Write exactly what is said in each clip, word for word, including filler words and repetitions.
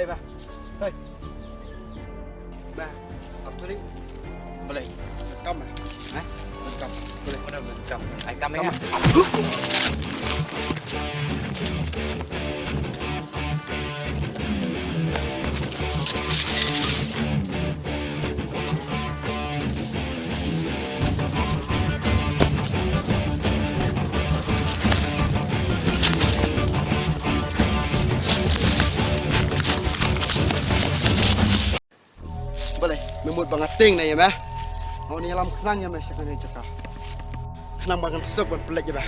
Hey, ba. Hey. Ba. Ap tuli. Balei? Kam, ba. Hah? Kam. Balei? Kam. Ai kam, kam, ya. Balei, me mut ba nga tieng na ïa me? Nga wan ïalam khnang ïa me sha kane ka jaka. Khnang ba ngan suk ban pynleit ïa me.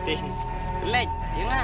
Tieng. Pynleit ïa nga.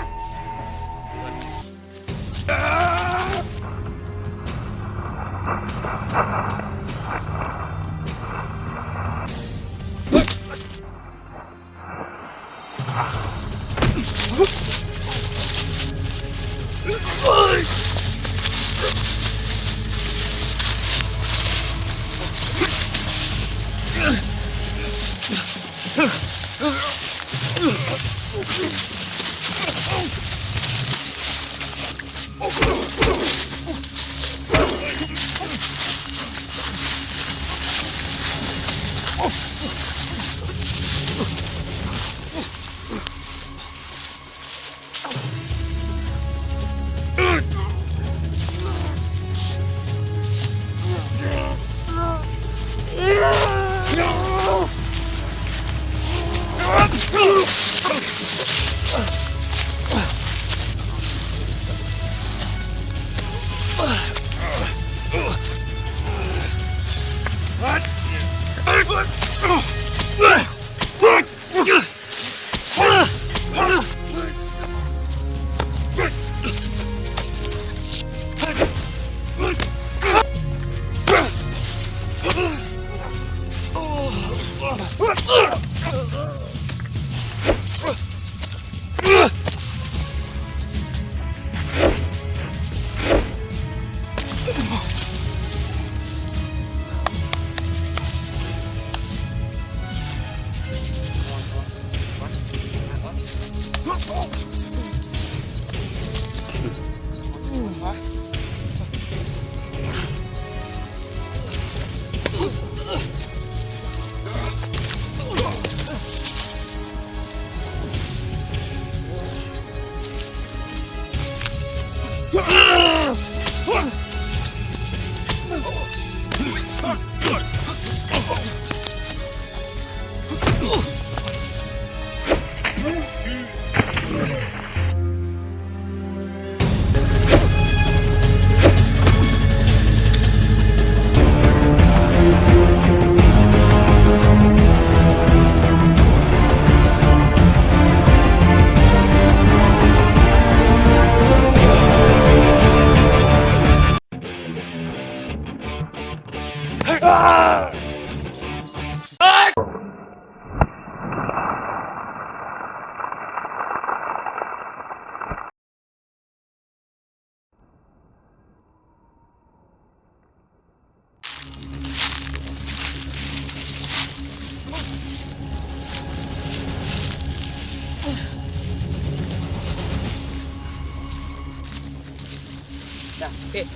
Da, peit.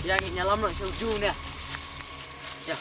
Ïa, ngi ïalam noh sha u Ju ne. Ïa.